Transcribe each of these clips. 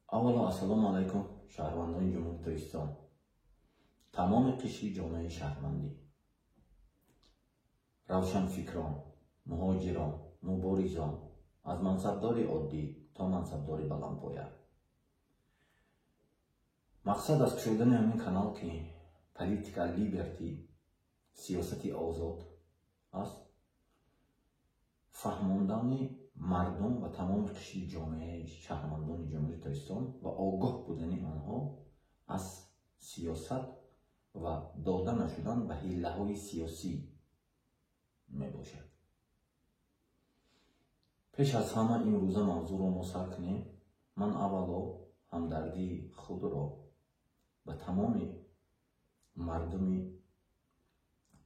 Аввало, ассалому алайкум, шаҳрвандони Ҷумҳурии Тоҷикистон, тамоми қишри ҷомеаи шаҳрвандӣ, равшанфикрон, муҳоҷирон, муборизон, аз мансабдори оддӣ то мансабдори баландпоя. Мақсад аз кушодани ҳамин канал, ки политика либерти, сиёсати озод аст, фаҳмондани мардум ва тамоми қишри ҷомеаи шаҳрвандони Ҷумҳурии Тоҷикистон ва огоҳ будани онҳо аз сиёсат ва дода нашудан ба ҳиллаҳои сиёсӣ мебошад. Пеш аз ҳама имрӯза мавзӯъро мо сар кунем, ман аввало ҳамдардии худро ба тамоми мардуми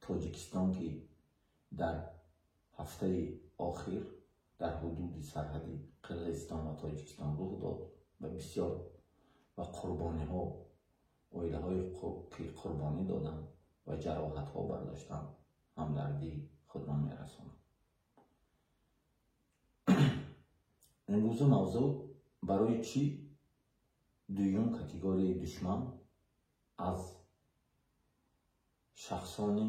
Тоҷикистон, ки дар ҳафтаи охир дар ҳудуди сарҳади Қирғизистон ва Тоҷикистон рух дод ва бисёр ва қурбониҳо, оилаҳое ки қурбонӣ доданд ва ҷароҳатҳо бардоштанд, ҳамдардии худро мерасонам. Имрӯза мавзӯъ барои чӣ дуюм категорияи душман аз шахсоне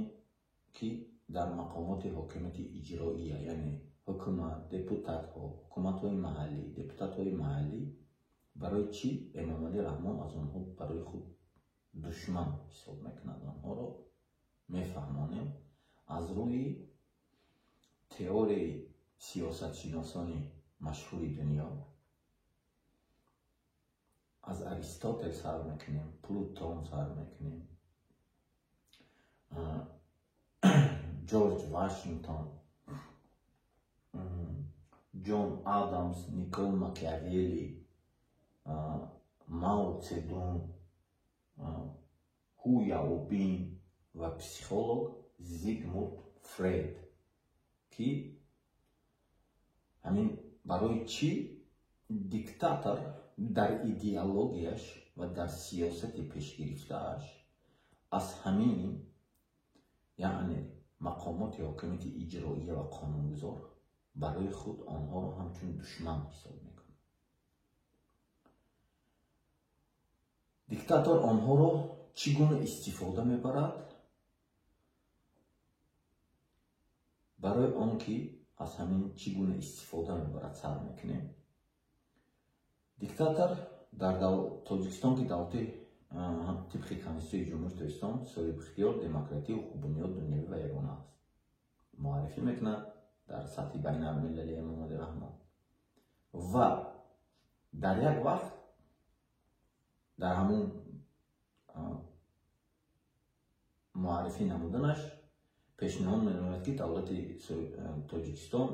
ки дар мақомоти ҳокимияти иҷроия, яъне ҳукумат, депутатҳо, ҳукуматҳои маҳаллӣ, депутатҳои маҳаллӣ, барои чӣ Эмомалӣ Раҳмон аз онҳо барои худ душман ҳисоб мекунад, онҳоро мефаҳмонем аз рӯи теорияи сиёсатшиносони машҳури дунё. Аз Аристотел сар мекунем, Плутон сар мекунем, Ҷорҷ Вашингтон, Ҷон Адамс, Никол Макиавелли, Мао Цедун, Ҳу Яобин ва психолог Зигмунд Фрейд, ки ҳамин барои чӣ диктатор дар идеологияш ва дар сиёсати пешгирифтааш аз ҳамин, яъне мақомоти ҳокимияти иҷроия ва қонунгузор, барои худ онҳоро ҳамчун душман ҳисоб мекунад. Диктатор онҳоро чӣ гуна истифода мебарад? Барои он ки аз ҳамин чӣ гуна истифода мебарад сар мекунем. Диктатор дар Тоҷикистон, ки давлати тибқи Конститутсияи Ҷумҳурии Тоҷикистон соҳибихтиёр, демократӣ, ҳуқуқбунёд, дунявӣ ва ягона аст, муаррифӣ мекунад дар сатҳи байналмилалии Эмомалӣ Раҳмон ва дар як вақт дар ҳамун муаррифӣ намуданаш пешниҳод менамояд, ки давлати Тоҷикистон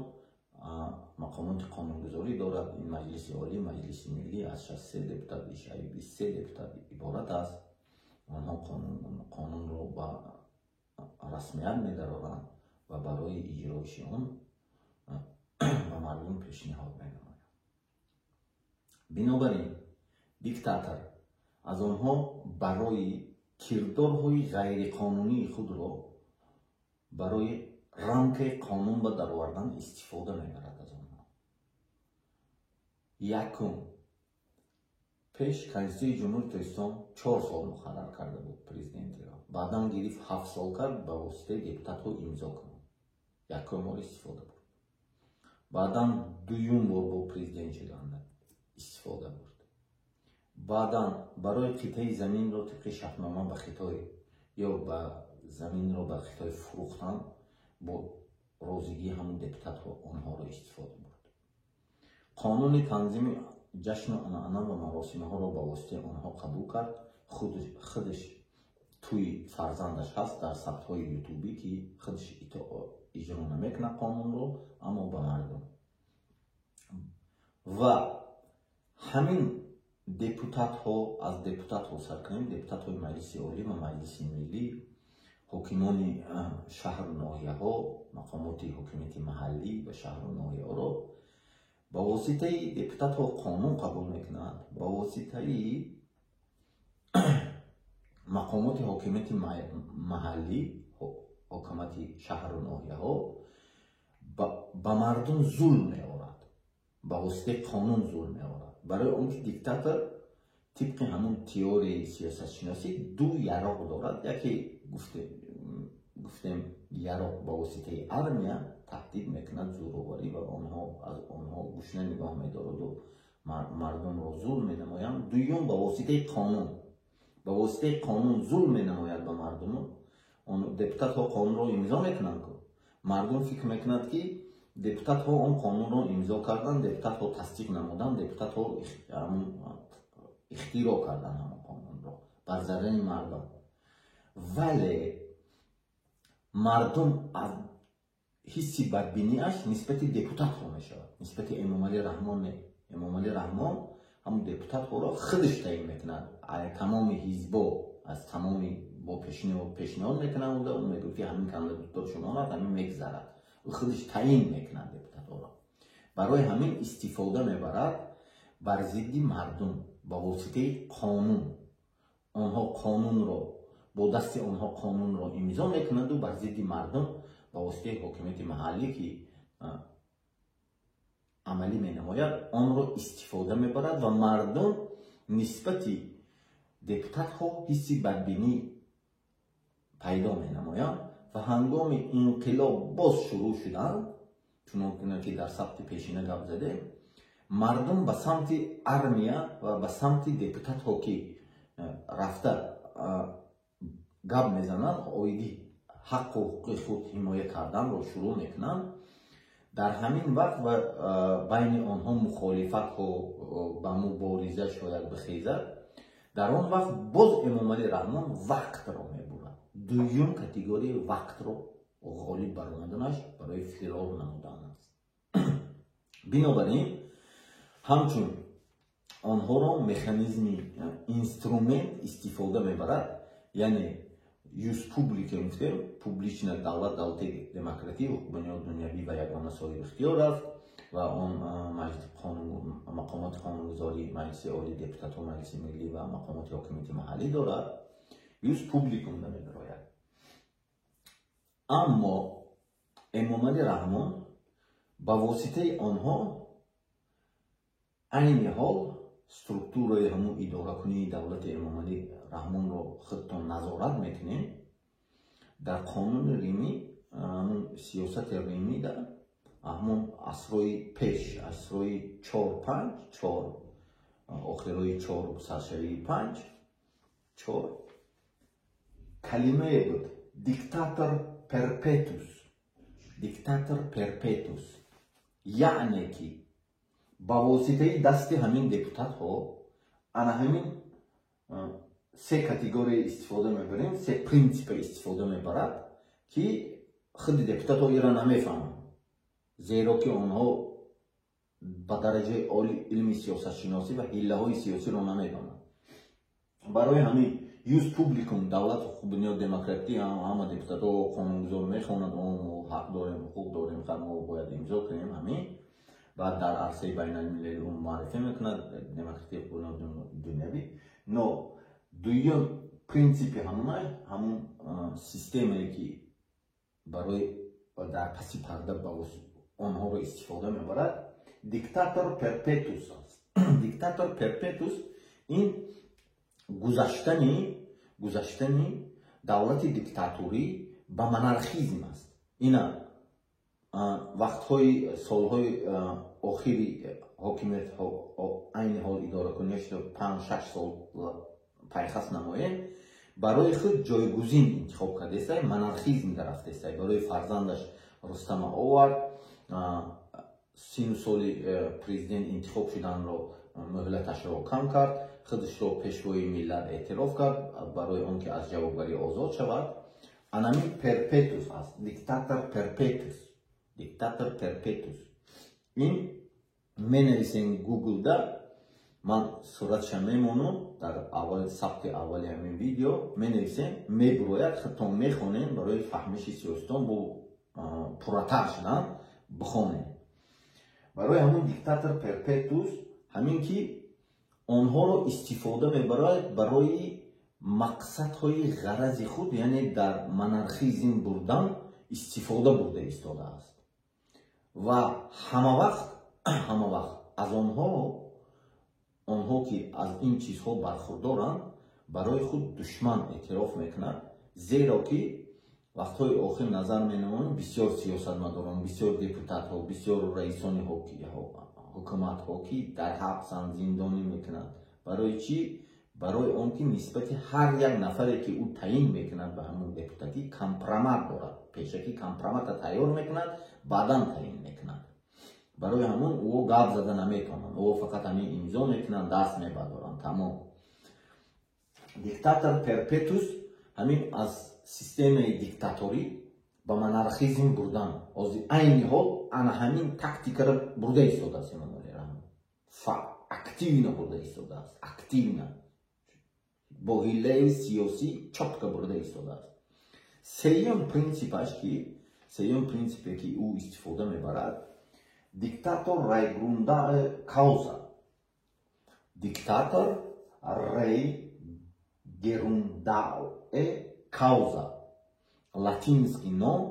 мақомоти қонунгузорӣ дорад. Ин Маҷлиси Олӣ, Маҷлиси Миллӣ аз 63 депутат, 23 депутат иборат аст. Онҳо қонунро ба расмият медароранд ва барои иҷроиши он ба мардум пешниҳод менамоянд. Бинобар ин диктатор аз онҳо барои кирдорҳои ғайриқонунии худро барои рамкаи қонун ба даровардан истифода мебарад аз онҳо. Якум, пеш Конститутсияи Ҷумҳурии Тоҷикистон 4 сол муқаррар карда буд президентиро, баъдан гирифт 7 сол кард, ба воситаи депутатҳо имзо кунад. Якум бор истифода бурд. Баъдан дуюм бор бо президент шудан истифода бурд. Баъдан барои қитъаи заминро тибқи шартнома ба Хитой ё ба заминро ба Хитой фурӯхтан бо розигии ҳамун депутатҳо онҳоро истифода бурд. Қонуни танзими ҷашну анъана ва маросимҳоро ба воситаи онҳо қабул кард. Худаш тӯи фарзандаш ҳаст дар сабтҳои ютубӣ, ки худаш иҷро намекунад қонунро, аммо ба мардум. Ва ҳамин депутатҳо, аз депутатҳо сар кунем, депутатҳои Маҷлиси Олӣ ва Маҷлиси Миллӣ, ҳокимони шаҳру ноҳияҳо, мақомоти ҳокимияти маҳаллӣ ва шаҳру ноҳияҳоро ба воситаи депутатҳо қонун қабул мекунанд, ба воситаи мақомоти ҳокимияти маҳаллӣ, ҳокимияти шаҳру ноҳияҳо ба мардум зулм меорад, ба воситаи қонун зулм меорад, Барои он ки диктатор тибқи ҳамун теорияи сиёсатшиносӣ ду яроқ дорад. Яке, гуфтем, яроқ ба воситаи армия таҳдид мекунад, зӯроварӣ, ва онҳо аз онҳо гушна нигоҳ медораду мардумро зулм менамоянд. Дуюм, ба воситаи қонун, ба воситаи қонун зулм менамояд ба мардуму. Депутатҳо қонунро имзо мекунанд ку, мардум фикр мекунад, ки депутатҳо он қонунро имзо карданд, депутатҳо тасдиқ намуданд, депутатҳо ихтироъ карданд ҳамон қонунро бар зарари мардум. Вале мардум аз ҳисси бадбиниаш нисбати депутатҳо мешавад, нисбати Эмомалӣ Раҳмон не. Эмомалӣ Раҳмон ҳамон депутатҳоро худаш таъин мекунад, тамоми ҳизбо аз тамоми бо пешниҳод мекунад. Ӯ мегӯяд, ки ҳамин кандидатур шумонад, ҳамин мегзарад. Ӯ худаш таъин мекунад депутатҳоро. Барои ҳамин истифода мебарад бар зидди мардум ба воситаи қонун. Онҳо қонунро бо дасти онҳо қонунро имзо мекунаду бар зидди мардум ба воситаи ҳокимияти маҳаллӣ, ки амалӣ менамояд, онро истифода мебарад ва мардум нисбати депутатҳо ҳисси бадбинӣ пайдо менамоянд. Ва ҳангоми инқилоб боз шурӯъ шуданд, чунон ки дар сабти пешина гап задем, мардум ба самти армия ва ба самти депутатҳо ки рафта гап мезананд, оиди ҳаққу ҳуқуқи худ ҳимоя карданро шурӯъ мекунанд. Дар ҳамин вақт ва байни онҳо мухолифатҳо ба мубориза шояд бихезад. Дар он вақт боз Эмомалӣ Раҳмон вақтро мебурад. Дуюм категорияи вақтро ғолиб баромаданаш барои фирор намудан аст. Бинобар ин, ҳамчун онҳоро механизми, инструмент истифода мебарад, яъне юс публика гуфтем, публично давлат давлати демократӣ, ҳуқуқбунёд, дунявӣ ва ягона соҳиби ихтиёр аст ва он мақомоти қонунгузорӣ, Маҷлиси Олӣ, депутатҳо, Маҷлиси Миллӣ ва мақомоти ҳокимияти маҳаллӣ дорад. Юс публикум намебарояд. Аммо Эмомалӣ Раҳмон ба воситаи онҳо айни ҳол структураи ҳамун идоракунии давлати Эмомалӣ Раҳмонро худтон назорат мекунем. Дар қонуни римӣ, ҳамун сиёсати римида, ҳамун асрҳои пеш, асрҳои чор, панҷ, чор, охирои чор, саршавии панҷ, чор, калимае буд: dictator perpetuus. Dictator perpetuus, яъне ки ба воситаи дасти ҳамин депутатҳо ана ҳамин се категория истифода мебарем, се принсипа истифода мебарад, ки худи депутатҳо ира намефаҳманд, зеро ки онҳо ба дараҷаи оли илми сиёсатшиносӣ ва ҳиллаҳои сиёсиро намедонанд. Барои ҳамин юс публикум, давлат ҳуқуқбунёд, демократӣ, ҳама депутатҳо, қонунгузор мехонанд: мо ҳақ дорем, ҳуқуқ дорем, мо бояд имзо кунем ҳамин. Баъд дар арсаи байналмилалӣ ӯ муаррифӣ мекунад демократии, ҳуқуқбунёд, дунявӣ. Но дуюм принсипи ҳамона, ҳамун системае, ки барои дар паси парда онҳоро истифода мебарад, dictator perpetuus аст. Dictator perpetuus ин гузаштани давлати диктаторӣ ба монархизм аст. Ина вақтҳои солҳои охири ҳокимият, айни ҳол идоракунияш 5-6 сол пайхас намоем, барои худ ҷойгузин интихоб кардестай, монархизм дарафтестай. Барои фарзандаш Рустама овард, 30 соли президент интихоб шуданро муҳлаташро кам кард, худашро пешвои миллат эътироф кард, барои он ки аз ҷавобгарӣ озод шавад. Анамин perpetuus аст, dictator perpetuus. Dictator perpetuus ин менависем гуглда, ман суратша мемонам дар аввал, сабти аввали ҳамин видео. Менависем, мебурояд, худтон мехонем, барои фаҳмиши сиёсатон бо пурратар шудан бихонем. Барои ҳамун dictator perpetuus ҳамин ки онҳоро истифода мебарад барои мақсадҳои ғарази худ, яъне дар монархизм бурдан истифода бурда истодааст ва ҳама вақт аз онҳо. Онҳо ки аз ин чизҳо бархурдоранд, барои худ душман эътироф мекунад, зеро ки вақтҳои охир назар менамоем, бисёр сиёсатмадорон, бисёр депутатҳо, бисёр раисони ҳукуматҳо ки дар ҳабсанд, зиндонӣ мекунанд. Барои чӣ? Барои он ки нисбати ҳар як нафаре, ки ӯ таъин мекунад ба ҳамун депутатӣ, компромат дорад. Пешакӣ компромата тайёр мекунад, баъдан таъин мекунад. Барои ҳамун ӯ гап зада наметавонанд, ӯ фақат ҳамин имзо мекунанд, даст мебардоранд, тамом. Dictator perpetuus ҳамин аз системаи диктаторӣ ба монархизм бурдан. Ҳозир айни ҳол ана ҳамин тактикаро бурда истодааст Эмомалӣ Раҳмон, активно бурда истодааст, активно бо ҳиллаи сиёсӣ чётко бурда истодааст. Сеюм принсипаш ки, сеюм принсипе ки ӯ истифода мебарад, dictator regründae causa. Dictator regründae causa, латинский ном,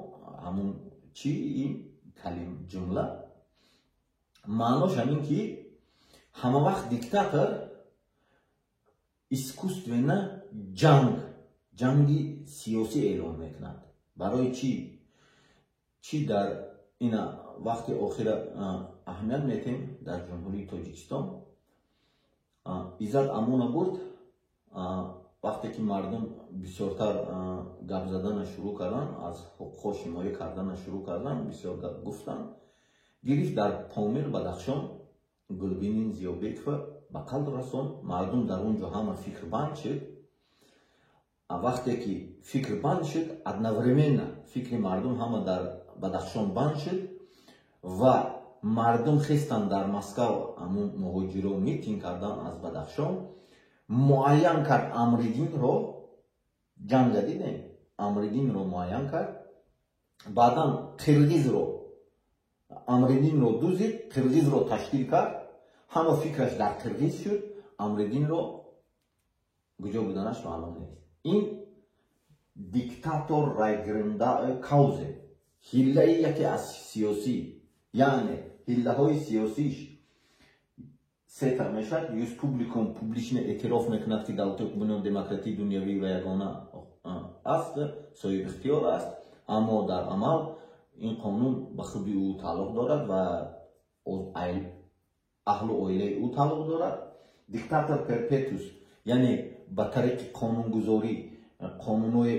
ҳамун чи ин калим ҷумла маънош ҳамин ки ҳама вақт диктатор искусственно ҷанги сиёсӣ эълон мекунад. Барои чӣ? Чӣ дар ина вақти охира аҳамият метем, дар Ҷумҳурии Тоҷикистон Иззат Амона бурд. Вақте ки мардум бисёртар гап задана шурӯъ карданд, аз ҳуқуқҳо ҳимоя кардана шурӯъ карданд, бисёр гап гуфтанд, гирифт дар Помир, Бадахшон Гулбинин Зиёбекова ба қатл расонд. Мардум дар он ҷо ҳама фикрбанд шуд. Вақте ки фикр банд шуд, одновременно фикри мардум ҳама дар Бадахшон банд шуд ва мардум хестанд, дар Москав ҳамун муҳоҷиро митинг карданд аз Бадахшон, муайян кард Амриддинро. Ҷанга дидем, Амриддинро муайян кард, баъдан қирғизро, Амриддинро дузид, қирғизро ташкил кард. Ҳама фикраш дар қирғиз шуд, Амриддинро куҷо буданаш маълум нест. Ин dictator regründae causae, ҳиллаи яке аз сиёсӣ, яъне ҳиллаҳои сиёсиш сета мешавад. Ius publicum, публично эътироф мекунад, ки давлати ҳуқуқбунёд, демократии дунявӣ ва ягона аст, соҳиби ихтиёр аст, аммо дар амал ин қонун ба худи ӯ тааллуқ дорад ва аҳлу оилаи ӯ тааллуқ дорад. Dictator perpetuus, яъне ба тариқи қонунгузорӣ қонунҳое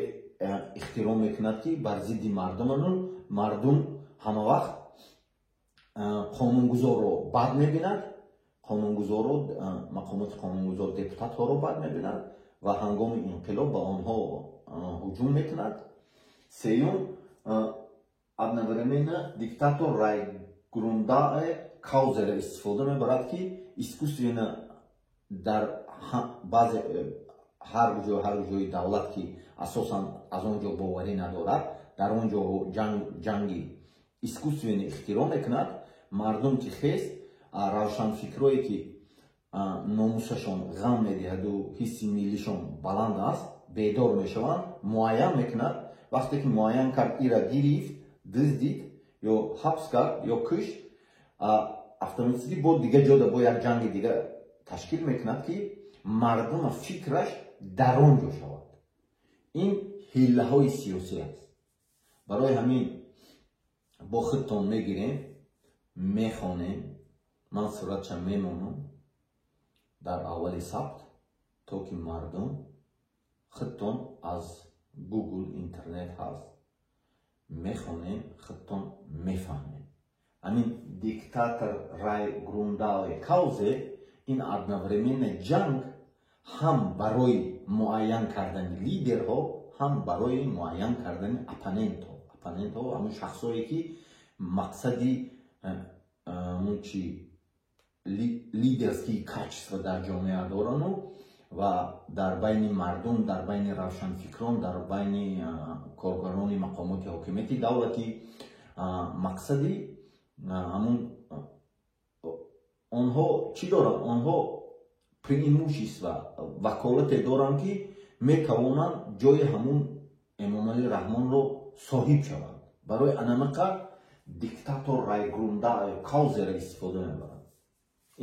ихтироъ мекунад, ки бар зидди мардуману мардум ҳама вақт қонунгузорро бад мебинад, қонунгузорро, мақомоти қонунгузор, депутатҳоро бад мебинад ва ҳангоми инқилоб ба онҳо ҳуҷум мекунад. Сеюм, одновременно dictator regründae causae ро истифода мебарад, ки искусственно дар баъзе ҳар ҷо, ҳар ҷои давлат, ки асосан аз он ҷо боварӣ надорад, дар он ҷо ҷанги искусственно ихтироъ мекунад. Мардум ки хест, равшанфикрое ки номусашон ғам медиҳаду ҳисси миллишон баланд аст, бедор мешаванд, муайян мекунад. Вақте ки муайян кард, ира гирифт, дуздид ё ҳабс кард ё кушт, автоматически бо дига ҷода бо як ҷанги дига ташкил мекунад, ки мардума фикраш дар он ҷо шавад. Ин ҳиллаҳои сиёсӣ аст. Барои ҳамин бо худтон мегирем, мехонем, ман суратша мемонам дар аввали сабт, то ки мардум худтон аз Гугл, интернет ҳаст, мехонем, худтон мефаҳмем. Ҳамин dictator regründae causae ин одновременно ҷанг ҳам барои муайян кардани лидерҳо, ҳам барои муайян кардани оппонентҳо. Оппонентҳо ҳамун шахсое ки мақсади ҳамун чи лидерские качества дар ҷомеа дорану ва дар байни мардум, дар байни равшанфикрон, дар байни коргарони мақомоти ҳокимияти давлатӣ мақсади ҳамун онҳо чӣ доранд? Онҳо преимущество, ваколате доранд, ки метавонанд ҷои ҳамун Эмомалӣ Раҳмонро соҳиб шаванд. Барои анамақа dictator regründae causae ро истифода мебаранд.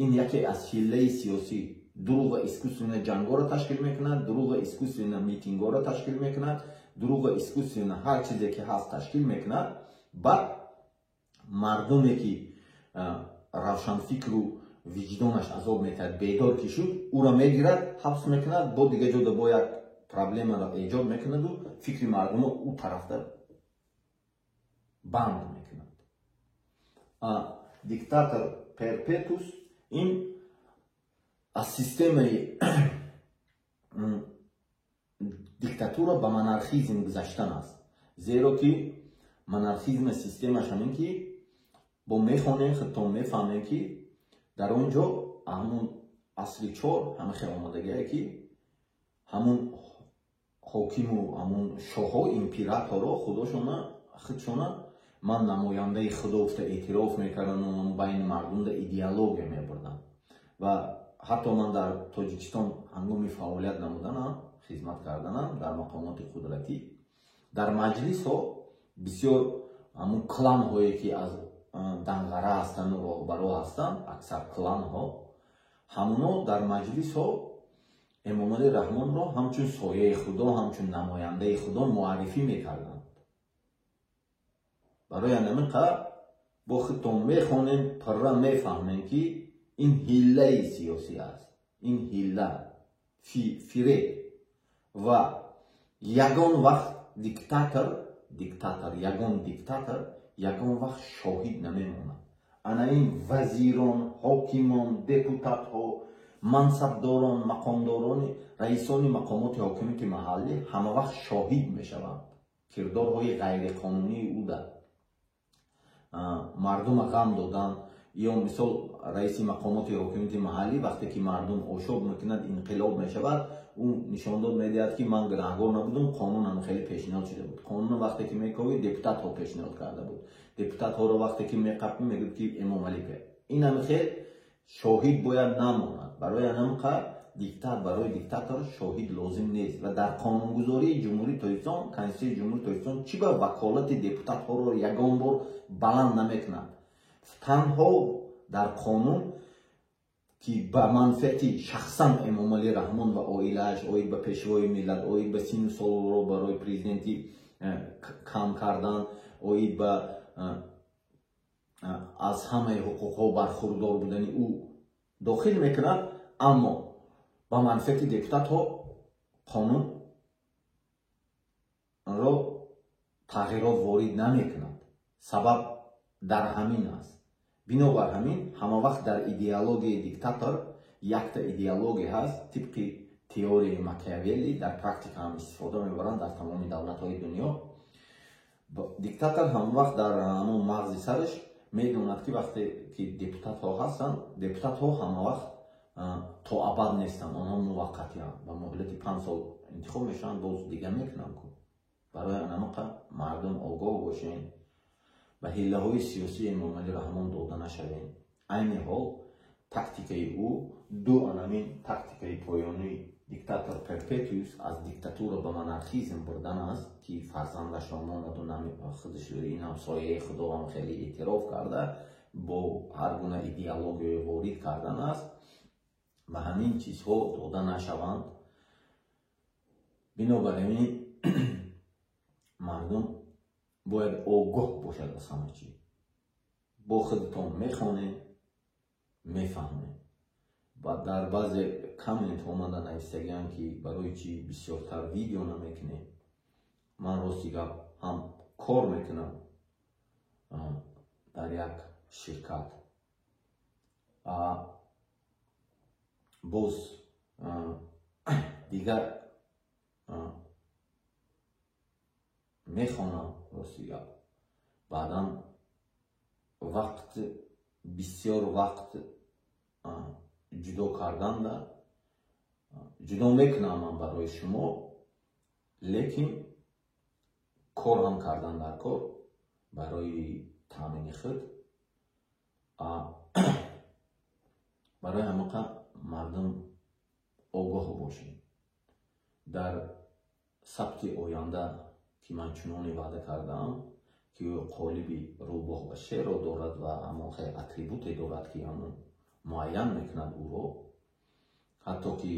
Ин яке аз ҳиллаи сиёсӣ. Дурӯға искусственно ҷангҳоро ташкил мекунад, дурӯға искусственно митингҳоро ташкил мекунад, дурӯға искусственно ҳар чизе ки ҳаст ташкил мекунад. Баъд мардуме ки равшанфикру виҷдонаш азоб метиҳад, бедор ки шуд, ӯро мегирад, ҳабс мекунад, бо дига ҷода бо як проблемаро эҷод мекунаду фикри мардумо ӯ тарафта банд мекунад. Диктатор перпетус ин аз системаи диктатура ба монархизм гузаштан аст, зеро ки монархизм системаш ҳамин ки бо мехонем, худтон мефаҳмем, ки дар он ҷо ҳамун асли чор ҳама хел омодагие, ки ҳамун ҳокиму ҳамун шоҳо, императоро худошона худшона ман намояндаи худо гуфта эътироф мекардану байни мардумда идеология мебурданд. Ва ҳатто ман дар Тоҷикистон ҳангоми фаъолият намуданам, хизмат карданам дар мақомоти қудратӣ, дар маҷлисҳо бисёр ҳамун кланҳое ки аз данғара ҳастанду роҳбаро ҳастанд, аксар кланҳо ҳамуно дар маҷлисҳо Эмомалӣ Раҳмонро ҳамчун сояи худо, ҳамчун намояндаи худо муаррифӣ мекарданд. Барои ҳамин қадр бо худтон мехонем, пурра мефаҳмем, ки ин ҳиллаи сиёсӣ аст, ин ҳилла, фиреб. Ва ягон вақт диктатор, ягон диктатор ягон вақт шоҳид намемонад. Ана ин вазирон, ҳокимон, депутатҳо, мансабдорон, мақомдорони, раисони мақомоти ҳокимияти маҳаллӣ ҳама вақт шоҳид мешаванд кирдорҳои ғайриқонунии ӯ дар мардума ғам додан. Ё мисол, раиси мақомоти ҳокимияти маҳаллӣ вақте ки мардум ошоб мекунад, инқилоб мешавад, ӯ нишондод медиҳад, ки ман гунаҳгор набудум, қонунам хеле пешниҳод шуда буд. Қонуна вақте ки мековӣ, депутатҳо пешниҳод карда буд. Депутатҳоро вақте ки меқапӣ, мегӯяд, ки Эмомалӣ. Ин ҳами хел шоҳид бояд намонад. Барои ҳамин қадр диктат барои диктатор шоҳид лозим нест. Ва дар қонунгузории Ҷумҳурии Тоҷикистон, Конститутсияи Ҷумҳурии Тоҷикистон чӣ ба ваколати депутатҳоро ягон бор баланд намекунад? Танҳо дар қонун, ки ба манфиати шахсан Эмомалӣ Раҳмон ва оилааш, оид ба пешвои миллат, оид ба сину солро барои президентӣ кам кардан, оид ба аз ҳамаи ҳуқуқҳо бархурдор будани ӯ дохил мекунад, аммо ба манфиати депутатҳо қонунро тағйирот ворид намекунад. Сабаб дар ҳамин аст. Бинобар ҳамин, ҳама вақт дар идеологияи диктатор якта идеология ҳаст, тибқи теорияи Макиавелли, дар практика ҳам истифода мебаранд дар тамоми давлатҳои дунё. Диктатор ҳама вақт дар ҳамон мағзи сараш медонад, ки вақте ки депутатҳо ҳастанд, депутатҳо ҳама вақт то абад нестанд, онҳо муваққатианд, ба муҳлати 5 сол интихоб мешаванд, боз дига мекунанд ку. Барои анамақа мардум огоҳ бошен, ба ҳиллаҳои сиёсии Эмомалӣ Раҳмон дода нашавем. Айни ҳол тактикаи ӯ ду, анамин тактикаи поёнии диктатор перпетиус аз диктатура ба монархизм бурдан аст, ки фарзандашро монаду худаш инам сояи худоам хеле эътироф карда, бо ҳар гуна идеология ворид кардан аст. Ба ҳамин чизҳо дода нашаванд. Бинобар ин мардум бояд огоҳ бошад аз ҳама чиз. Бо худтон мехонем, мефаҳмем. Ва дар баъзе комментҳо омада навистагиам, ки барои чӣ бисёртар видео намекунем. Ман рости гап ҳам кор мекунам дар як ширкат, боз дигар мехонам. Рости гап, баъдан вақт, бисёр вақт ҷудо карданда ҷудо мекунам ман барои шумо, лекин кор ҳам кардан дар кор барои таъмини худ. Барои ҳамақа мардум огоҳ бошем. Дар сабти оянда, ки ман чуноне ваъда кардаам, ки ӯ қолиби рӯбоҳ ва шерро дорад ва ҳамон хел атрибуте дорад, ки ҳамон Муайян мекунад ӯро. Ҳатто ки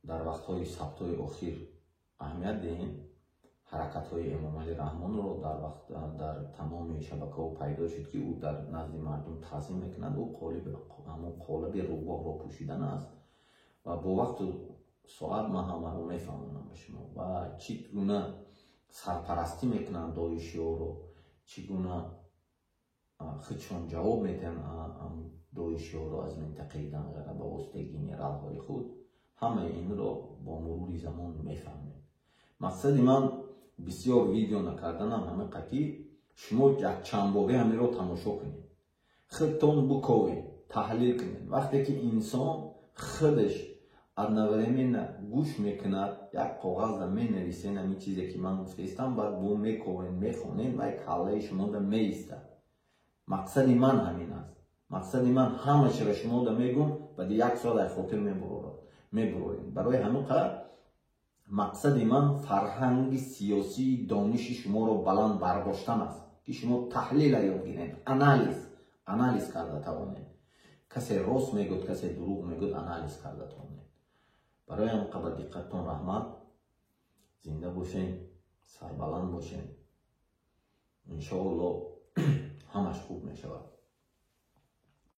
дар вақтҳои сабтҳои охир аҳамият диҳем, ҳаракатҳои Эмомалӣ Раҳмонро дар вақт дар тамоми шабакаҳо пайдо шуд, ки ӯ дар назди мардум таъзим мекунад. Ӯ ҳамон қолаби рӯбоҳро пӯшидан аст ва бо вақту соат ман ҳамаро мефаҳмонам ба шумо ва чӣ гуна сарпарастӣ мекунанд доишиёро, чӣ гуна худшон ҷавоб медиҳанд доишиёро аз минтақаи Данғара ба воситаи генералҳои худ. Ҳамаи инро бо мурури замон мефаҳмем. Мақсади ман бисёр видео накарданам ҳамиқа, ки шумо якчандбора ҳаминро тамошо кунед, худтон биковед, таҳлил кунед. Вақте ки инсон худаш одновременно гӯш мекунад, як коғазда менависен ҳамин чизе, ки ман гуфтаистам, баъд бо мековен, мехонен, вай каллаи шумода меистад. Мақсади ман ҳамин аст. Мақсади ман ҳама чиро шумода мегӯм, баъди як соат ай хотир мебурорем. Барои ҳамин қадр мақсади ман фарҳанги сиёсии дониши шуморо баланд бардоштан аст, ки шумо таҳлила ёд гиред, анализ карда тавонед. Касе рост мегӯд, касе дурӯғ мегӯд, анализ карда тавонед. Барои ҳам қабар диққаттон раҳмат. Зинда бошен, сарбаланд бошен. Иншоалло, ҳамаш хуб мешавад.